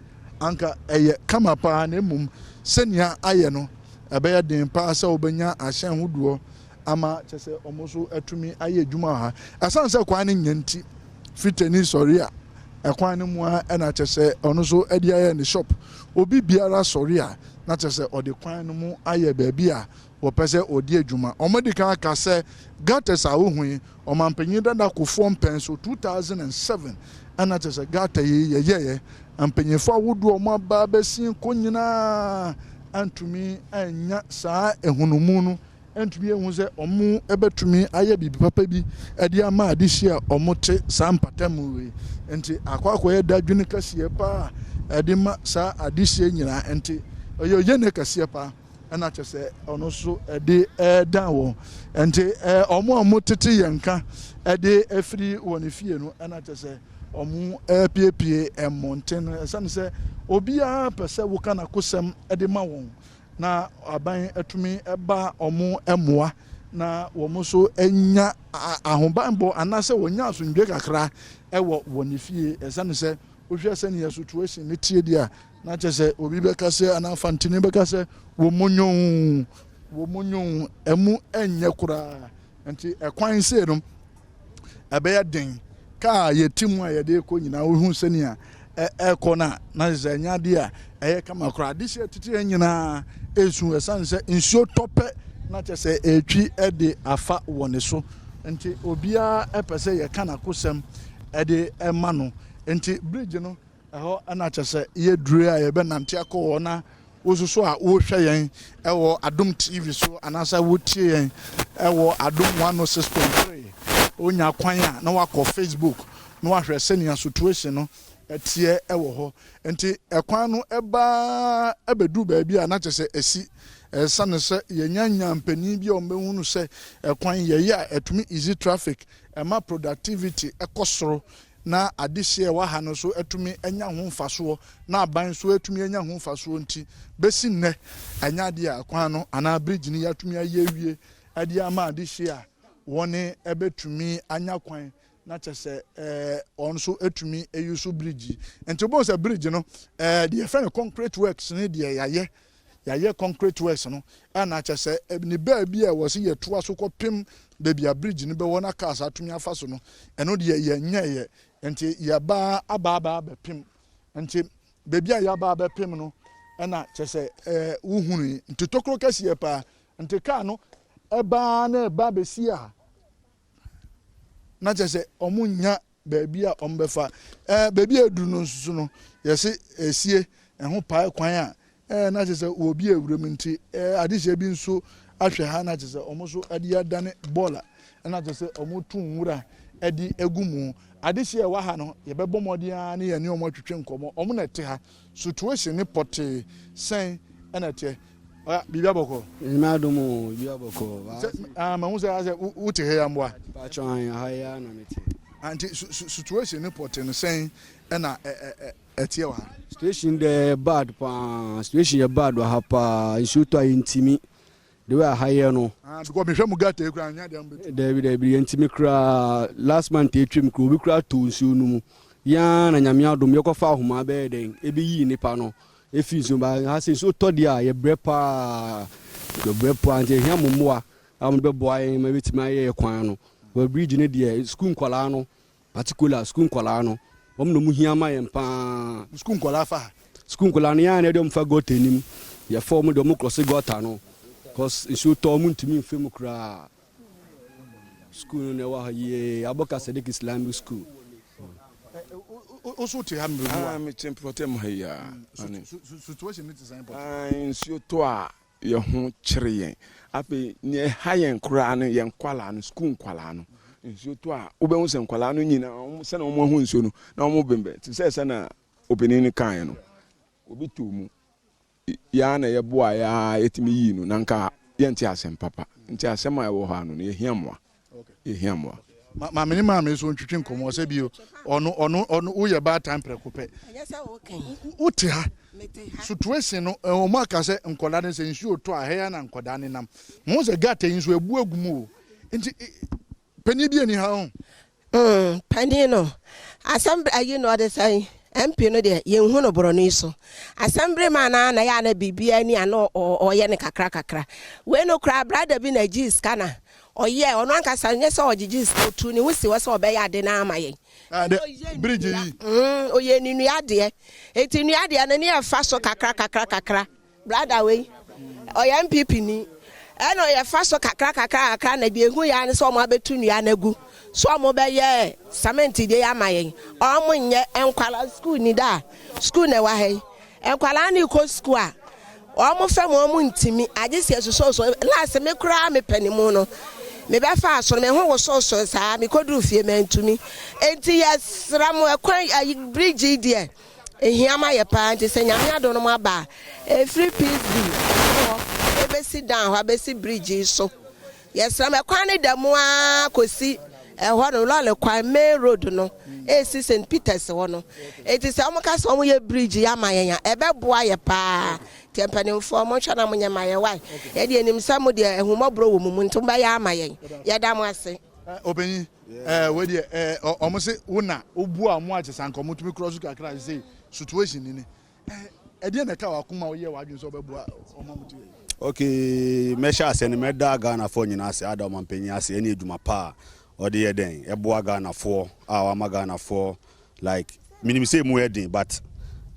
anka ɛyɛ kama paa na mmom sɛnea ayɛ no ɛbɛyɛ den paa sɛ wobɛnya ahyɛn hodoɔ ama kyɛ sɛ wɔn nso atumi ayɛ adwuma wɔ ha. Ɛsiane sɛ kwan no nyɛ nti, fitani sɔre a, ɛkwan no mu ara ɛna kyɛ sɛ ɔno nso de ayɛ ne shop. Obi biara sɔre a, na kyɛ sɛ ɔde kwan no mu ayɛ baabi a wɔpɛ sɛ ɔdi adwuma. Wɔadi kan aka sɛ gutters a wohu yi, Ɔmanpanyin dada Kufuor mpɛn so 2007 ɛna kyɛ sɛ gutter yi yɛyɛeɛ. Mpanyinfoɔ ahodoɔ a wɔaba abɛsen kɔ nyinaa antumi annya saa nhunumu no ntumi nhu sɛ wɔbɛtumi ayɛ biribi papa bi de ama adehye a wɔte saa mpatamu yi. Nti akɔ akɔyɛ dadwene kɛseɛ paa ɛde ma saa adehyeɛ nyinaa. Nti ɛyɛ oyene kɛseɛ paa ɛna kyɛ sɛ ɔno nso ɛde ɛdan wɔn. Nti wɔn a wɔtete yɛn nka ɛde afiri wɔn fie no ɛna kyɛ sɛ wɔn ɛrepiepie mmɔnten no. Ɛsane sɛ obiara pɛ sɛ woka n'akosɛm ɛde ma wɔn. na aban atumi ba wɔn mmoa na wɔn nso anya ahobanbɔ anaasɛ wɔnya asomdwe kakra wɔ wɔn fie. Ɛsiane sɛ wohwɛ sɛnea situation no tie deɛ a, na kyerɛ sɛ obi bɛka sɛ anaa fantini bɛka sɛ wɔn mu nyoo, wɔn mu nyoo, ɛmu nyɛ koraa. Nti ɛkwan sei no, ɛbɛyɛ den. Kaa a yɛte mu a yɛde rekɔ nyinaa, wohu sɛnea ɛrekɔ no a, na kyerɛ sɛ ɛnyɛ adeɛ a ɛyɛ kama koraa. Adehyeɛ tete yɛn nyinaa ɛresu ɛsiane sɛ nsuo tɔ pɛ na kyerɛ sɛ ɛretwi de afa wɔ ne so. Nti obiara pɛ sɛ yɛka n'akosɛm de ma no. Nti bridge no Ɛhɔ na kyerɛ sɛ yɛduru a yɛbɛnante akɔ hɔ na wo nso so a wohwɛ yɛn wɔ Adom TV so anaasɛ wotie yɛn wɔ Adom 106.3 wonya kwan a na wakɔ Facebook na wahwɛ sɛnea situation no ɛteɛ wɔ hɔ. Nti ɛkwan no ɛbaa ɛbɛduru baabi a na kyerɛ sɛ ɛsi. Ɛsiane sɛ yɛnya nya mpanin bi a wɔbɛhunu sɛ ɛkwan yɛyɛ a ɛtumi easy traffic, ɛma productivity ɛkɔ soro na adehyeɛ a ɛwɔ ha no nso atumi anya ho mfasoɔ na aban nso atumi anya ho mfasoɔ nti, bɛsi nnɛ ɛnyɛ adeɛ a kwan no anaa bridge no yɛatumi ayɛ awie de ama adehyeɛ a wɔn bɛtumi anya kwan na kyɛ sɛ ɛɛ wɔn nso atumi ayi so bridge yi. Nti wobɛhu sɛ bridge no ɛɛ deɛ yɛfrɛ no concrete works ne deɛ yɛayɛ Yɛayɛ concrete works no a na kyerɛ sɛ ne baabi a ɛwɔ sɛ yɛtoa so kɔpem baabi a bridge no bɛwɔ na cars atumi afa so no, ɛno deɛ yɛnyɛeɛ. Nti yɛba aba aba abɛpem. Nti baabi a yɛaba abɛpem no ɛna kyerɛ sɛ ɛɛ wohunu yi. Nti tokuro kɛseɛ paa. Nti car no ɛbaa na ɛba bɛsi a na kyerɛ sɛ wɔn nnya baabi a wɔbɛfa. Ɛɛ baabi a aduru no nso so no, yɛse esie ɛho pae kwan a ɛɛ na kyerɛ sɛ wɔ bi awuram nti ɛɛ adehyeɛ bi nso ahwɛ ha na kyerɛ sɛ wɔn nso de adane bɔɔla na kyerɛ sɛ wɔto nwura de agu mu. Adehyeɛ a ɛwɔ ha no, yɛbɛbɔ mmɔden ara ne yɛne wɔn atwetwe nkɔmmɔ. Wɔn na ɛte ha. Situation ne pɔtee sɛn na ɛteɛ? Ɔya, biribi abɔkɔ. Nyame adom o, biribi abɔkɔ. Sɛ, ah, mahu sɛ asɛ wote ha yi amboa. Paatwɔ an, aha yi ara na mete. Ah, nti situation ne pɔtee no sɛn na ɛteɛ wɔ ha? Situation deɛ ɛyɛ bad paa, situation yɛ bad wɔ ha paa, nsuo tɔ a yɛntimi. The way aha yɛ no. Ah, because mehwɛ mu gutter yi koraa nyɛ adeɛ a mobɛtu. Dabi dabi yɛntumi koraa last month atwam koraa obi koraa too nsuo no mu. Yɛn ara na Nyame adom yɛkɔfa ahoma bɛyɛ dɛn ɛbɛyii nipa no ɛfiri nsuo mu. Ba ha sɛ nsuo tɔ deɛ a yɛbrɛ paa yɛbrɛ paa nti yɛhia mo mmoa a mode bɛboa yɛn ma yɛbɛtumi ayɛ yɛ kwan no. Wɔ bridge no deɛ sukuu nkwadaa no Particular sukuu nkwadaa no, wɔn na wɔn hia ma yɛn paa. Sukuu nkwadaa fa ha? Sukuu nkwadaa no, yɛn a na yɛde wɔn fa gɔta anim. Yɛfa wɔn de wɔn krɔse gɔta no, cause nsuo tɔ wɔn ntumi nfa mu koraa. Sukuu no na ɛwɔ ha yie, Abɔka Sadiq Islamic School. Wo so te ha mmerɛ mu a? Ah, mete mpɔtam ha yi a. Situation no te sɛn pɔtee? Ah, nsuo tɔ a, Yɛn ho kyere yɛn. Afei nea ɛha yɛn koraa no, yɛn nkwadaa no, sukuu nkwadaa no, nsuo tɔ a, wobɛhu sɛ nkwadaa no nyinaa, wɔn sɛnea wɔn ahu nsuo no, na wɔn bembɛn. Te sɛ sɛnea ɔpanin no kaeɛ no, obi too mu. Yɛn ara na yɛboaeɛ ara yɛtumi yii no, na nka Yɛnte asɛm papa. Nti asɛm a ɛwɔ hɔ ano no, yɛhia mmoa. Yɛhia mmoa. Maame ne maame nso ntwitwi nkɔmmɔ sɛ bio ɔno ɔno ɔno woyɛ baatan prɛko pɛ. Wote ha. Situation no wɔn aka sɛ nkɔdaa no sɛ nsuo tɔ a ha na nkɔdaa no nam. Mo sɛ gata yi nso ebu agu mu o. Nti panyin bi ani ha ho. Panin no, asɛm ayi no ɔde sɛn? MP no deɛ yɛnhu no borɔno yi so. Asɛm bere ma na na yɛ a na biribiara ni a na ɔyɛ no kakra kakra. Wei no koraa brada bi na gyee sika na ɔyɛɛ, ɔno ankasa nyɛ sɛ ɔgyegye sika, ɔtuu ne ho si hɔ sɛ ɔbɛyɛ ade no ama yɛn. Ah, de, bridge yi. Ɔyɛ ne nnua deɛ. Enti nnua deɛ no ne yɛfa so kakra kakra kakra. Brada wei ɔyɛ NPP ni ɛna ɔyɛ fa so kakra kakra kakra na deɛ ehu yɛ ara ne sɛ wɔn abɛtu nnua no agu so wɔn bɛyɛ cement deɛ ama yɛn wɔn nyɛ nkwalaa sukuu ni da sukuu na ɛwɔ ha yi nkwalaa no kɔ sukuu a wɔn fam wɔn ntumi agye sɛ ɛsososo laase me koraa me pɛ ne mu no mebɛfa aso no me ho wososo saa mekɔduru fie mantumi enti yɛsrɛ mo ɛkwan ayi bridge yi deɛ Ehia ma yɛ paa nti sɛ Nyame adom no mo aba a, ɛfiri Peace View ɛsoro hɔ ɛbɛsi down hɔ abɛsi bridge yi so. Yɛsrɛ mo ɛkwan no da mu ara kɔsi ɛhɔ no lɔre kwan main road no ɛresi St Peters hɔ no. Nti sɛ wɔn ka sɛ wɔn yɛ bridge yi ama yɛn a ɛbɛboa yɛ paa. Nti mpanimfoɔ monhwɛ na monyɛ ma yɛ wai. Yɛdeɛ yɛnim sɛ mo deɛ ahummɔborɔ wɔ mo mu nti mobɛyɛ ama yɛn. Yɛda mo ase. Ɔpanyin, ɛɛ wei deɛ ɛɛ ɔmo se wo na wobu a ɔmo akyɛ sɛ anka ɔmo tumi korɔ so kakra sɛ situation ni ni. Ɛɛ ɛdeɛ na ɛka w'akoma woyɛ w'adwene sɛ ɔbɛboa ɔmo a ɔmo te yɛ. Okay, mɛhyɛ ase no mɛda Ghanafoɔ nyinaa ase, ada ɔmanpanyin ase ɛne adwuma pa a ɔde yɛ dɛn ɛboa Ghanafoɔ a wama Ghanafoɔ Like menim sɛ emu yɛ den but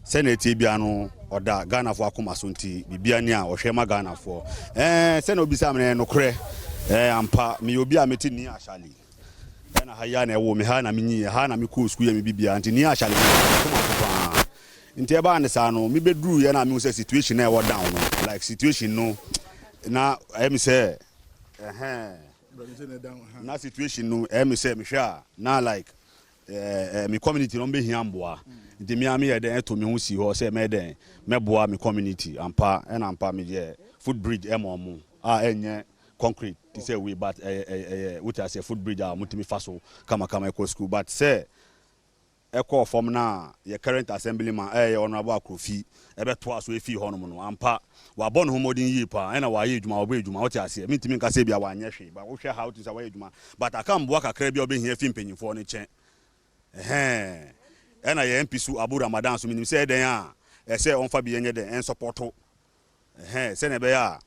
sɛnea ɛteɛ biara no ɔda Ghanafoɔ akoma so nti biribiara ni a ɔhwɛ ma Ghanafoɔ. Ɛɛ sɛnea obisaa me no ɛyɛ nokorɛ ɛɛ ampa meyɛ obi a mete Nia Ashali ɛna ha yi ara na ɛwoo me ha na menyiiɛ ha na mekɔɔ sukuu yɛ me biribiara nti Nia Ashali deɛ m'akoma so paa nti ɛbaa ne saa no mebɛduruiɛ na mehu sɛ situation na ɛwɔ down no like situation no na ɛyɛ me sɛ ɛhɛn na situation no ɛyɛ me sɛ mehwɛ a na like eh, me community no ɔmbɛhia mboa nti me ara meyɛ dɛn ɛto me ho si hɔ sɛ mɛyɛ dɛn mɛboa me community ampa ɛna ampa meyɛ foot bridge ɛma ɔmo a ɛnyɛ concrete te sɛ wei but ɛyɛ ɛyɛ ɛyɛ wote aseɛ foot bridge a ɔmo tumi fa so kamakama ɛkɔ school but sɛ ɛkɔɔ fam no a yɛ current assemblyman ɛyɛ Honourable Akrofi ɛbɛtoa so efii hɔnom no ampa wabɔ ne ho mmɔden yie paa ɛna wayɛ adwuma wabɔ adwuma wote aseɛ mentumi nka sɛ ebia wanyɛ hwee but wohwɛ ha wotumi sɛ wayɛ adwuma but aka mboa kakra bi a wobɛhia fi mpanyinfoɔ no nkyɛn ɛhɛn ɛna yɛn MP so Abu Ramadan so menim sɛ ɛdɛn a ɛsɛ ɔmfa bi ɛnyɛ dɛn ɛnsɔpɔto Ɛhɛn, sɛnea ɛbɛyɛ a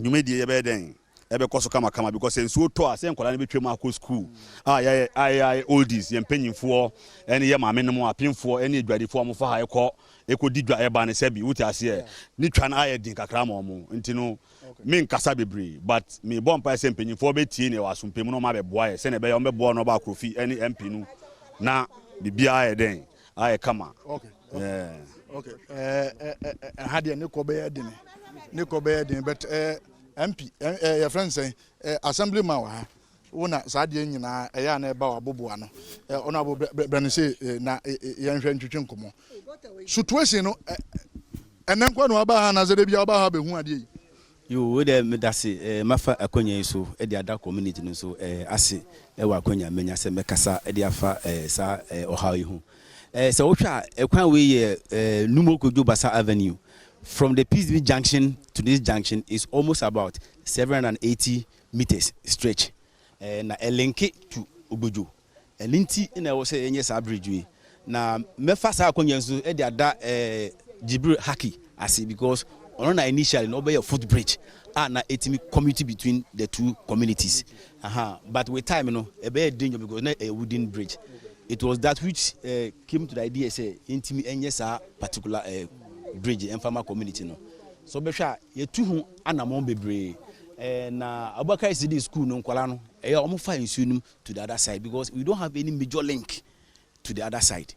dwumadie yi ɛbɛyɛ dɛn ɛbɛkɔ so kamakama because sɛ nsuo tɔ a sɛ nkwadaa no bɛtwam akɔ sukuu a yɛayɛ a yɛayɛ oldies yɛn mpanyinfoɔ ɛne yɛ maame nom apemfoɔ ɛne adwadifoɔ a wɔfa ha ɛkɔ ɛkɔdi dwa ɛba no sɛbi wote aseɛ ne twa no ayɛ den kakra ma wɔn nti no menkasa bebree but mebɔ mpaeɛ sɛ mpanyinfoɔ bɛtie ne ɛwɔ asompɛ mu na wɔn abɛboa yɛ sɛnea ɛbɛyɛ wɔn bɛboa no ɔba akorofi ɛne MP no na biribiara ayɛ dɛn ayɛ kama. Okay. Yeah. Okay. Eh, eh, eh, eh, ha deɛ ne kɔ bɛyɛ den. Ne kɔ bɛyɛ den but eh, MP eh, eh, yɛ friend sɛn eh, assembly man wɔ ha. Wo na saa deɛ nyinaa ɛyɛ a na ɛba wɔ aboboa no. Eh, ɔno abo brɛ ne se eh, na eh, eh, yɛnhwɛ ntwetwe nkɔmmɔ. Situation no eh, ɛnɛ nkwa na waba ha na sɛ da bi a waba ha bɛhu adeɛ yi. Yoo wei deɛ medase eh, mafa akwanya yi so de ada community no nso eh, ase wɔ akwanya a manya sɛ mɛkasa de afa eh, saa eh, ɔhaw yi ho. Eh, sɛ wohwɛ a ɛkwan wei yɛ eh, Numo Kojo Basa Avenue. From the Peace Beach junction to this junction is almost about 780 meters stretch. Eh, na ɛlinke to Ogbojo. Ɛno nti na ɛwɔ sɛ yɛnyɛ saa bridge yi. Na mɛfa saa akonnwa nso de ada eh, Jibril Haki ase because ɔno na initially na ɔbɛyɛ foot bridge a na ɛtumi commute between the two communities. Aha, but with time no ɛbɛyɛ danger because na ɛyɛ wooden bridge. It was that which uh, came to the idea sɛ yɛntumi ɛnyɛ saa particular uh, bridge ɛmfa ma community no. So bɛhwɛ a yɛtu ho anammɔn bebree. Eh, na Abubakar Siddiq school no nkwadaa no ɛyɛ wɔn fa nsuo no mu to the other side because we don't have any major link to the other side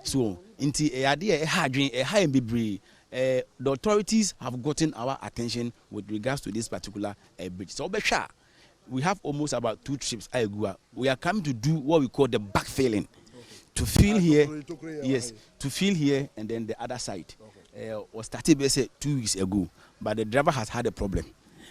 so nti ɛyɛ adeɛ a ɛha adwene ɛha yɛn bebree eh, the authorities have gotten our attention with regards to this particular eh, bridge sɛ wobɛhwɛ a we have almost about two trips a ɛgu a we are coming to do what we call the backfilling to fill here yes to fill here and then the other side uh, was started bɛ sɛ 2 weeks ago but the driver has had a problem.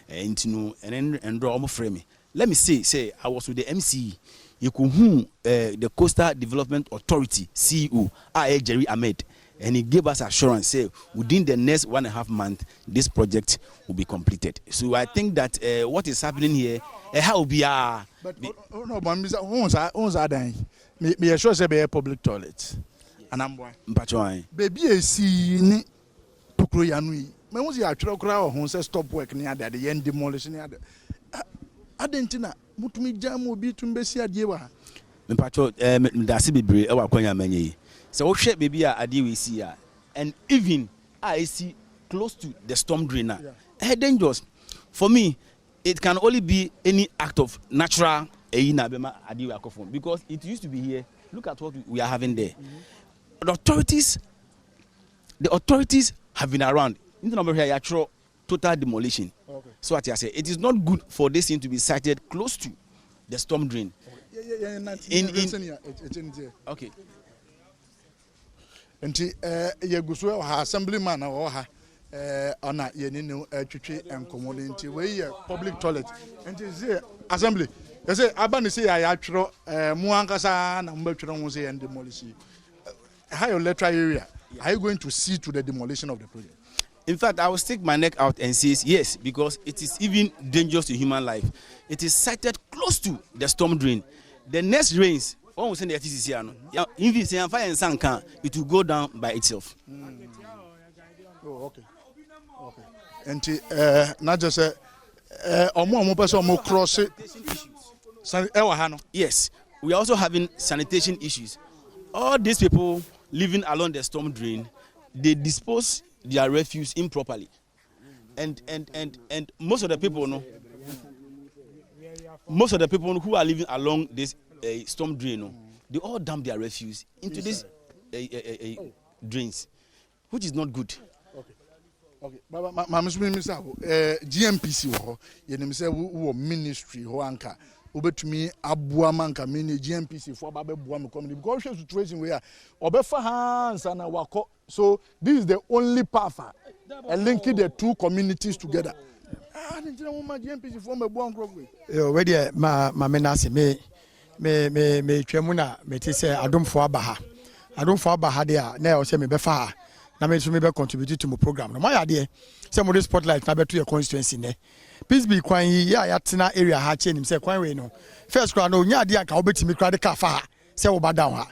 Nti no ɛne ndrɔ ɔmo frɛ me. Let me say sɛ I was with the MCE yɛkɔhuu eh, the Coastal Development Authority CEO a ɛyɛ Jerry Ahmed and he gave us assurance sɛ within the next 1.5 month this project will be completed. So I think that eh, what is happening here ɛha obiara. But no, but mbisa wohu saa wohu saa dan yi me meyɛ sure sɛ bɛyɛ public toilet anaa mboa. Mpakyɛw ae. Baabi a esi yi ne tokuro yi ano yi mahu sɛ yɛatwerɛ koraa wɔ ho sɛ stop work ne ade ade yɛn demolish ne ade adɛn nti na motumi gyaa ma obi tumi bɛsi adeɛ wɔ ha? Mepakyɛw eh, medase bebree ɛwɔ akwanya a manya yi. Sɛ wohwɛ baabi a adeɛ wei si a, and even a esi close to the storm drain a, ɛyɛ dangerous. For me, it can only be any act of natural ɛyi na bɛma adeɛ wei akɔ fam because it used to be here, look at what we are having there. The authorities have been around. Nti na ɔbɛhwɛ a yɛatwerɛ total demolition. So ate ase, it is not good for this thing to be sited close to the storm drain. In okay. Nti yɛgu so wɔ ha, assemblyman na ɔwɔ ha ɔna yɛne no twitwi nkɔmmɔ no. Nti wei yɛ public toilet, nti sɛ assembly yɛsɛ aba ne sɛ yɛ yɛatwerɛ mo ankasa na mobɛtwerɛ ho sɛ yɛn demolish ha your electoral area. Are you going to see to the demolition of the project? In fact, I will stick my neck out and say yes, because it is even dangerous to human life. It is sited close to the storm drain. The next rains, wɔn wò sɛ ne yɛte sisi ano, even sɛ yɛnfa yɛn nsa nka, it will go down by itself. Oh, okay. Nti na kyerɛ sɛ ɔmo a ɔmo pɛ sɛ ɔmo cross ɛwɔ ha no. Yes, we are also having sanitation issues. All these people living along the storm drain, they dispose their refuse improperly, and most of the people no, most of the people who are living along this storm drain no, they all dump their refuse into these drains, which is not good. Okay. Baba, maame so mi sa wo GNPC wɔ hɔ, yɛnim sɛ wowɔ ministry hɔ, anka wobɛtumi aboa ma nka mini GNPC fo aba bɛboa me community, because wohwɛ situation wei a ɔbɛfa ha nsa na wakɔ. So this is the only path a linking the two communities together. Ah, ne nkyɛn wɔn ma GNPC fo mɛboa nkurɔfoɔ yi. Yo, wei deɛ ma me nase me metwa mu na mete sɛ adomfoɔ aba ha. Adomfoɔ aba ha deɛ a, na ɛwɔ sɛ mebɛfa ha na me nso mebɛ contribute to mo program no. Moayɛ adeɛ sɛ mode spotlight na bɛto yɛ constituency. Nɛ Pisbi kwan yi yɛ a yɛatena area ha kyɛ nim sɛ kwan wei no, first koraa no, onya adeɛ anka wobɛtumi koraa de car fa ha sɛ woba down ha.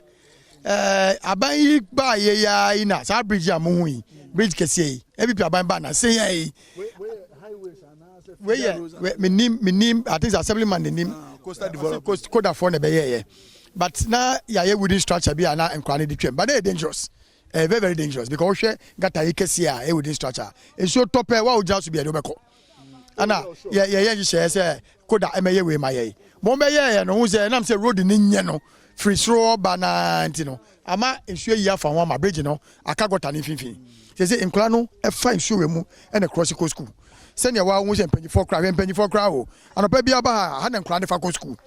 Aban yi baa yɛ ya yi na saa bridge a mohu yi, bridge kɛseɛ yi, NPP aban baa na se yɛ yi. Wei yɛ menim, I think assemblyman n'anim kodafoɔ na ɛbɛyɛɛyɛ, but na yɛayɛ wooden structure bi a na nkwadaa no de twam, but na yɛ dangerous, very very dangerous, because wohwɛ gutter yi kɛseɛ a ɛyɛ wooden structure, nsuo tɔ pɛ wa wogyina so bi a ɛde wobɛkɔ. Ana yɛyɛ nhyehyɛeɛ sɛ koda ɛmɛyɛ wei ma yɛyi mo bɛyɛɛyɛ no ho sɛ ɛnam sɛ road ne nyɛ no firi soro ba naa nti no ama nsuo yi afa ho ama bridge no aka gutter ne mfimfini. Sɛ nkwadaa no ɛfa nsuo wɔ mu ɛna cross kɔ school, sɛnea wa ho sɛ mpanyinfoɔ koraa, hwɛ mpanyinfoɔ koraa o, anɔpɛ bi aba ha ha na nkwadaa no fa kɔ school.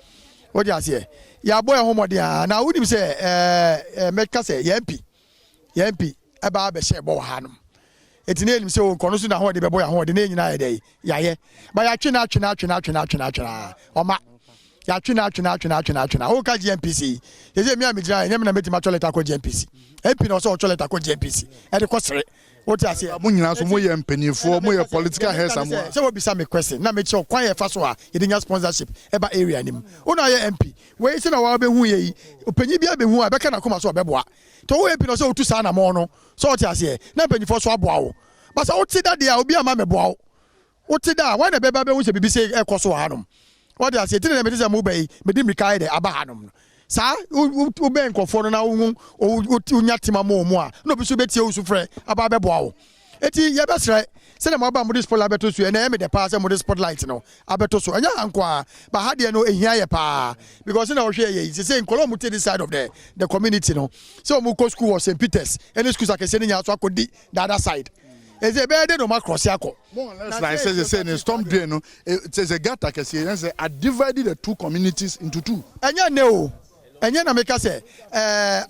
Wode aseɛ, yɛabɔ yɛn ho mmɔden a na wonim sɛ ɛɛ ɛɛ mɛka sɛ yɛn MP ɛba abɛhyɛ bɔ wɔ ha nom, eti ne yɛnim sɛ o nkɔno so na ahoɔden bɛbɔ yɛn ahoɔden ne yɛn nyinaa yɛ dɛ yɛayɛ ba yɛatwe na atwe na atwe na atwe na atwe na atwe na ɔma yɛatwe na atwe na atwe na atwe na atwe na woka GNPC yi yɛsɛ mi a megyina yɛ nyɛ mi na mɛtumi atwɔ letter akɔ GNPC. MP na ɔsɛ ɔtwɔ letter akɔ GNPC ɛde kɔ sere, wote aseɛ. Mo nyinaa so moyɛ mpanimfoɔ, moyɛ political heads amoa. Sɛ wobisa me question na mekyerɛ kwan yɛ fa so a yɛde nya sponsorship ɛba area nim, wo na ɔyɛ MP wei sɛ na wɔabɛhu yɛ yi, ɔpanyin bi abɛhu a ɛbɛka n'akoma so ɔbɛboa nti ɔwɔ MP na ɔsɛ wotu saa namɔ no sɛ ɔte aseɛ na mpanyinfoɔ so aboa wo basa. Wote da deɛ a obi ama mɛboa wo, wote da a wɔn na bɛba bɛhu sɛ biribi sɛ ɛkɔ so wɔ hanom, wɔde aseɛ ti na mete sɛ mo ba yi mede mmirika yɛ dɛ aba hanom no saa. Wobɛn nkɔfoɔ no na wohu wonya tema ma mu a na obi so bɛtie wo so frɛ aba bɛboa wo. Eti yɛbɛsrɛ sɛdeɛ mo aba mode spotlight abɛto so, ɛnɛ ɛyɛ me dɛ paa sɛ mode spotlight no abɛto so. Ɛnyɛ ha nko a ba ha deɛ no ehia yɛ paa, because na ɔhwɛ yɛ yi sɛ nkɔlɔ mu te this side of the community no sɛ ɔmo kɔ school wɔ St Peters ɛne schools akɛseɛ ne nyinaa so akɔdi the other side, ɛsɛ ɛbɛyɛ de na ɔmo across akɔ. More or less like sɛ ne storm drain no sɛ gutter kɛseɛ yɛn sɛ a divide the two communities into two. Ɛnyɛ ne o, ɛnyɛ na meka sɛ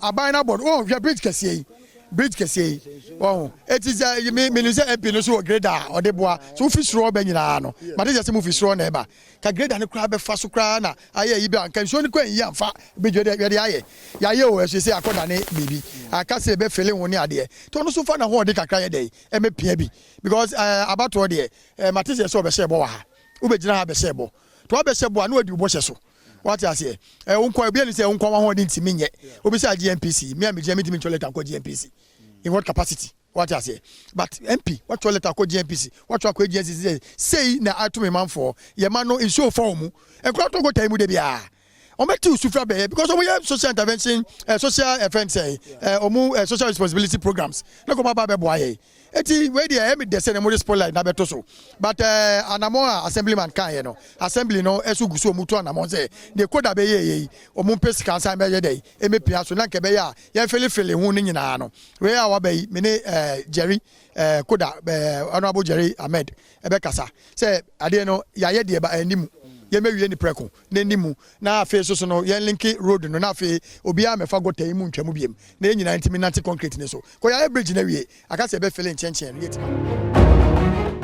aban no abɔ no, ɔhwɛ bridge kɛseɛ yi. Bridge kɛseɛ yi wɔho eti sɛ me menim sɛ MP no so wɔ grader a ɔde boa so wofi soro ɔbɛ nyinaa no mate sɛ sɛ mo fi soro na ɛba ka grader no koraa bɛfa so koraa na ayɛ yi bi a nka nsuo no koraa nyi amfa bridge yɛde yɛde ayɛ yɛayɛ o ɛso sɛ akɔdane biribi aka sɛ ɛbɛfele ho ne adeɛ nti ɔno so fa n'ahoɔden kakra yɛ dɛn ɛmɛpia bi because ɛɛ abatoɔ deɛ ɛɛ mate sɛ sɛ ɔbɛhyɛ bɔ wɔ ha wobɛgyina ha bɛhyɛ bɔ nti wabɛhyɛ bɔ a na wadi wo bɔhyɛ so Wate aseɛ? Ɛɛ wo nkoa, obiara nim sɛ wo nkoa w'ahoɔden ntumi nyɛ. Obi sɛ GNPC, me a megyina mentumi ntwerɛ letter nkɔ GNPC. In what capacity? Wate aseɛ? But MP, watwerɛ letter akɔ GNPC, watwerɛ akɔ agency sɛ sei na ato me manfoɔ, yɛ ma no nsuo fa wɔn mu. Nkora tɔ gota yi mu da biara. Wɔn bɛte sufra bɛyɛ because wɔn yɛ social intervention, eh, social eh, friend sɛ, eh, wɔn eh, social responsibility programs. Na kɔn aba abɛboa yɛn. Eti wei deɛ ɛyɛ me dɛ sɛ na mode spotlight no abɛto so but eh, anamɔn a assemblyman kaeɛ no assembly no ɛso gu so wɔn tu anamɔn sɛ deɛ koda bɛyɛ yɛ yi wɔn mpɛ sika nsan bɛyɛ dɛ ɛmɛpia so na nka ɛbɛyɛ a yɛnfelefele ho no nyinaa no wei a waba yi me ne eh, Jerry eh, koda eh, honorable Jerry Ahmed ɛbɛkasa sɛ adeɛ no yɛayɛ deɛ ba anim yɛmɛwie ne prɛko n'anim mu na afei nso so no yɛn linke road no na afei obiara mɛfa gɔta yi mu ntwa mu biem na yɛn nyinaa ntumi nante concrete no so kɔ yɛayɛ bridge no awie aka sɛ yɛbɛfele nkyɛnkyɛn no yɛtumi.